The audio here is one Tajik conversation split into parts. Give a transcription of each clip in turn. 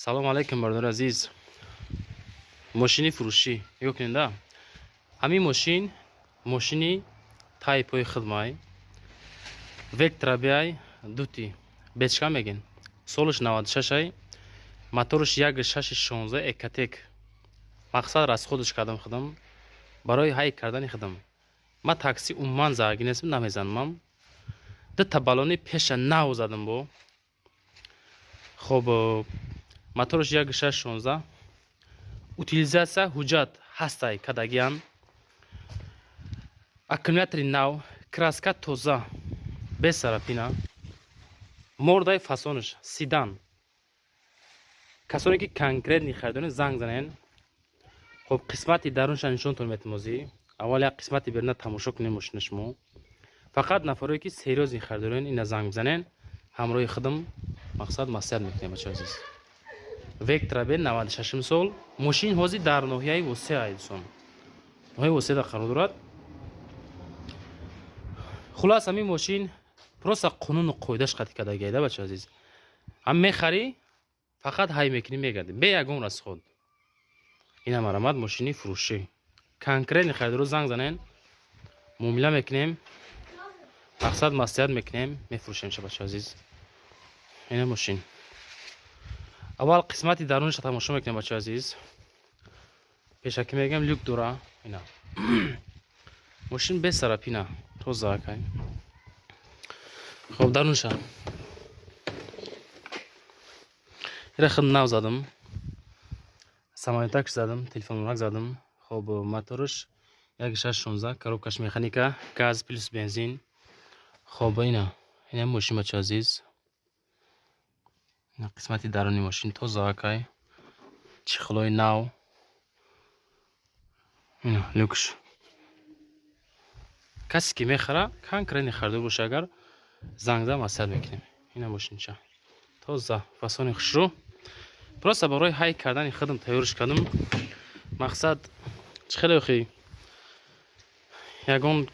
Салом алейкум, бародари азиз. Мошини фурӯшӣ нигоҳ кунед, да, ҳамин мошин мошини таи пои хидмай, Вектра биай дути бечка мегин, солаш 96-ай, мотораш 1.6 16, Экотек. Мақсад, расходаш кардам худам барои ҳай кардани худам. Ма такси умуман загаги нестам, намезанамам. Дута баллони пеша нав задам бо. Хоб, мотораш 1.6 16, утилизация, ҳуҷҷат ҳастай, кадагиян, аккумулятори нав, краска тоза, без царапина, мордаи фасонаш седан. Касоне ки конкретный харидорен, занг занен. Хоб, қисмати дарунша нишонтон метимозӣ. Аввал як қисмати беруна тамошо кунем мошина. Шумо фақат нафарое ки серьёзный харидорен, ина занг бизанен, ҳамроҳи худам, мақсад, маслиҳат мекунем. Бачаи азиз, Вектра Б, 96-ум сол мошин, ҳозир дар ноҳияи Восеа, дӯстон, ноҳияи Восеада қарор дорад. Хулас, ҳамин мошин просто қонуну қоидаш қатъи кардагиайда, бачаи азиз. Ҳам мехарӣ, фақат ҳай мекунӣ, мегардӣ бе ягон расход. Ина, марамат, мошини фурӯшӣ. Конкретный харидоро занг занен, муомила мекунем, мақсад, маслиҳат мекунем, мефурӯшем ша, бачаи азиз. Ина мошин. Аввал қисмати даруниша тамошо мекунем, бачаи азиз. Пешакӣ мегӯям, люк дора. Ина мошин без царапина, тоза акай. Хоб, дарунша ира худ нав задам, самолётакш задам, телефонмонак задам. Хоб, мотораш 1.6 16, коробкаш механика, газ плюс бензин. Хоб, ина мошин, бачаи азиз. Қисмати даруни мошин тоза акай, чехолои нав, ина люкш. Касе ки мехара, конкретный харидор боша, агар занг зад, маслиҳат мекунем. Ина мошинча тоза, фасони хушрӯ. Просто барои ҳай кардани худам тайёрш кардам. Мақсад, чӣ хеле охи, ягон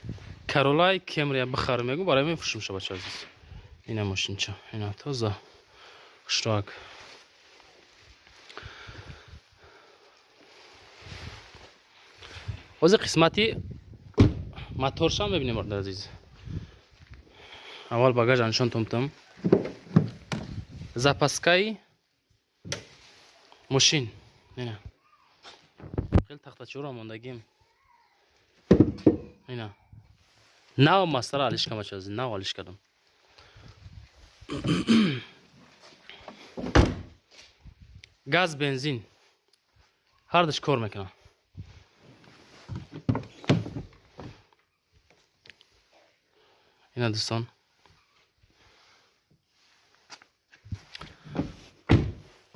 Короллай, Кемрия бихарам, мегӯ, барои мефурӯшам ша, бача азиз. Ина мошинча, ина тоза, хушрӯак. Ҳозир қисмати моторшам мебинем, бародари азиз. Аввал багажа нишонтон бутам. Запаскаи мошин ина, хеле тахтачиҳоро мондагим. Ина нав мастара алиш кардам, бача азиз, нав алиш кардам. Газ, бензин ҳардуш кор мекунад. Ина, дӯстон,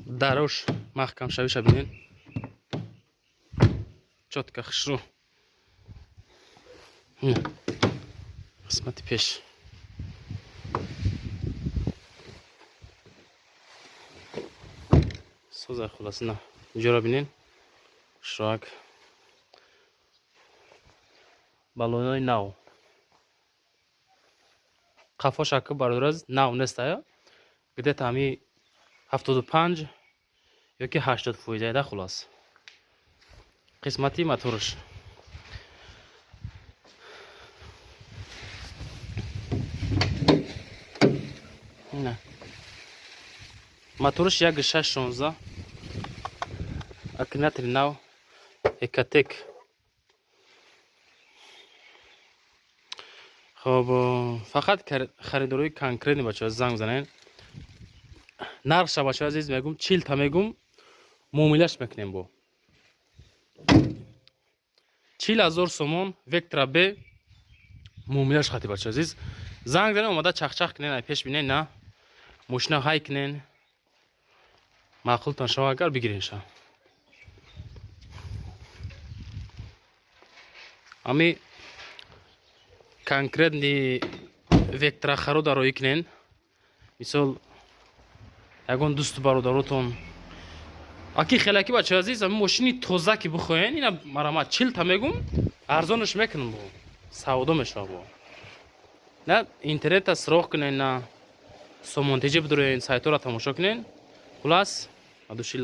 дарош маҳкамшавиша бинед, чётко, хушрӯ. Қисмати пеш соза. Хулоса, на инҷоро бинед, хушрӯак, баллонои нав. Қафош ака, бародараз, нав нестая, где-то ҳами 75 ёки 80 фоизайда. Хулос, қисмати мотораш ина, мотораш 1.6 16, аккумулятори нав, Экотек. Хоб, фақат харидорои конкретный, бачаҳо, занг занед. Нархша, бачаҳо азиз, мегум, 40 та мегум, муомилаш мекунем бо 40 000 сомон. Вектра Б, муомилаш хати, бачаҳо азиз. Занг занед, омада чахчах кунен, ай пеш бинен, на мошина ҳай кунен, маъқултон шава агар, бигирен ша. Ами конкретный Вектра харода роӣ кунен. Мисол, ягон дӯсту бародаротон аки хеляки, бачаи азиз, ами мошини тоза ки бихоҳен, ина марамат, 40 та мегум, арзонаш мекунам, бо савдо мешава. Бо на интернета суроғ кунен, на сомонтеҷи бидуроен, сайтҳоро тамошо кунен. Хулас. От души.